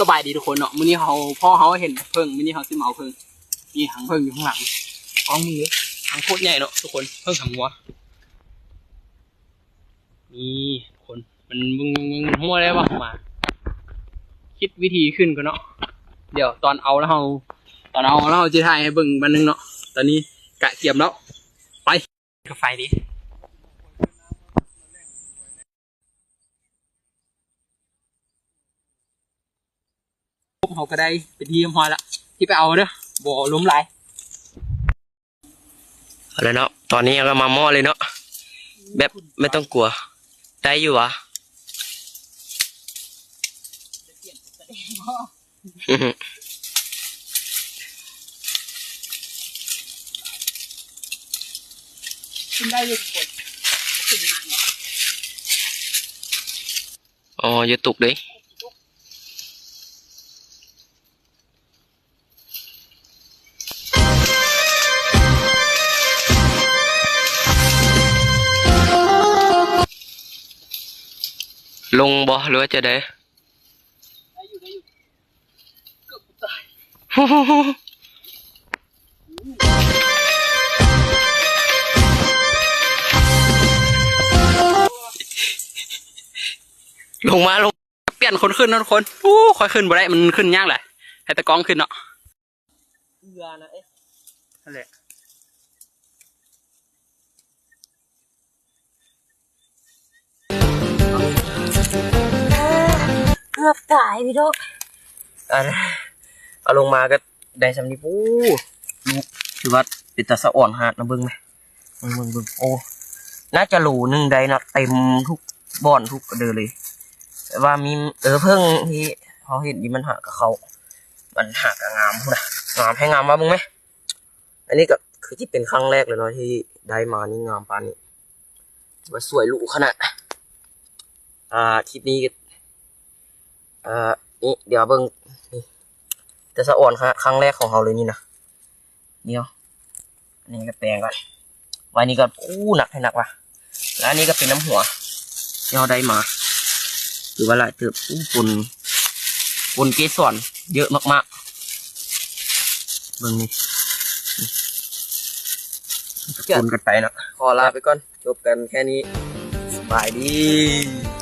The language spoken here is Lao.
ສະບາຍດີທຸກຄົນເນາະ, ມື້ນີ້ເຮົາ ພໍ່ເຮົາເຫັນເຜິ້ງ, ມື້ນີ້ເຮົາຊິມາເອົາເຜິ້ງ. ນີ້ຫາງເຜິ້ງຢູ່ຂ້າງຫຼັງ, ກ້ອງມືຫາງໂຄດໃຫຍ່ເນາະທຸກຄົນ, ເຜິ້ງຫາງງົວ. ນີ້ທຸກຄົນ, ມັນ ມັນ ມັນ ມັນຫົວໄດ້ວ່າເຮົາມາ. ຄິດວິທີຂຶ້ນກ່ອນເນາະ, ດຽວຕອນເອົາແລ້ວເຮົາ ຕອນເອົາແລ້ວເຮົາຊິຖ່າຍໃຫ້ເບິ່ງບາດໜຶ່ງເນາະ. ຕອນນີ້ກະກຽມແລ້ວ, ໄປ. ກາໄຟເດ້. ເຮົາກໍໄດ້ເປັນທີ່ຮຽບຮ້ອຍລະ, ຊິໄປເອົາເດີ, ບໍ່ລົມຫຼາຍ. ເອົາລະເນາະ, ຕອນນີ້ເຮົາກໍມາໝໍ້ເລີຍເນາະ, ແບບບໍ່ຕ້ອງກົວ. ໄດ້ຢູ່ຫວາ? ຂຶ້ນໄດ້ຢູ່ທຸກຄົນ, ຂຶ້ນຍາກເນາະ. ອໍ ຢູ່ຕຸກເດ້. ລົງບໍ່ ຫຼືວ່າຈັ່ງໃດ? ໄດ້ຢູ່ ໄດ້ຢູ່. ເກືອບຕາຍ. ລົງມາ ລົງ. ປ່ຽນຄົນຂຶ້ນເນາະທຸກຄົນ. ໂອ້ ຂ້ອຍຂຶ້ນບໍ່ໄດ້, ມັນຂຶ້ນຍາກຫຼາຍ, ໃຫ້ຕາກ້ອງຂຶ້ນເນາະ. ເອືອນະເອ. ນັ້ນແຫຼະ. ເກືອບຕາຍພີ່ນ້ອງ. ອັນ ເອົາລົງມາກໍໄດ້ສ່ຳນີ້. ໂອ້ ລູກຖືວ່າເປັນຕາສະອອນຂະໜາດນະ, ເບິ່ງແມ. ເບິ່ງ ເບິ່ງ ເບິ່ງ. ໂອ້ ໜ້າຈະໂລໜຶ່ງໄດ້ເນາະ, ເຕັມທຸກບ່ອນທຸກເດີເລີຍ. ແຕ່ວ່າມີ ເອີ ເຜິ້ງທີ່ເຮົາເຫັນນີ້ມັນຫາກະເຂົ້າ, ມັນຫາກະງາມພຸ້ນນະ, ງາມແຮງງາມວ່າ. ເບິ່ງແມ, ອັນນີ້ກໍຄືຊິເປັນຄັ້ງແລກເລີຍເນາະທີ່ໄດ້ມານີ້, ງາມປານນີ້, ວ່າສວຍຫຼູຂະໜາດ. ອ່າ ຄລິບນີ້ ເອີ ນີ້ ດຽວເບິ່ງ ນີ້ ແຕ່ສະອອນຂະໜາດ, ຄັ້ງແລກຂອງເຮົາເລີຍນີ້ນະ. ດຽວ ອັນນີ້ກໍແປງກ່ອນ, ໄວ້ນີ້ກໍ ໂອ້ ໜັກແທ້ໜັກວ່າ. ແລ້ວອັນນີ້ກໍເປັນນ້ຳຫົວທີ່ເຮົາໄດ້ມາ, ຖືວ່າຫຼາຍເຕີບ. ໂອ້ ປົນ ປົນເກສອນເຍອະມາກໆ. ເບິ່ງນີ້ ປົນກັນໄປເນາະ. ຂໍລາໄປກ່ອນ, ຈົບກັນແຄ່ນີ້. ສະບາຍດີ.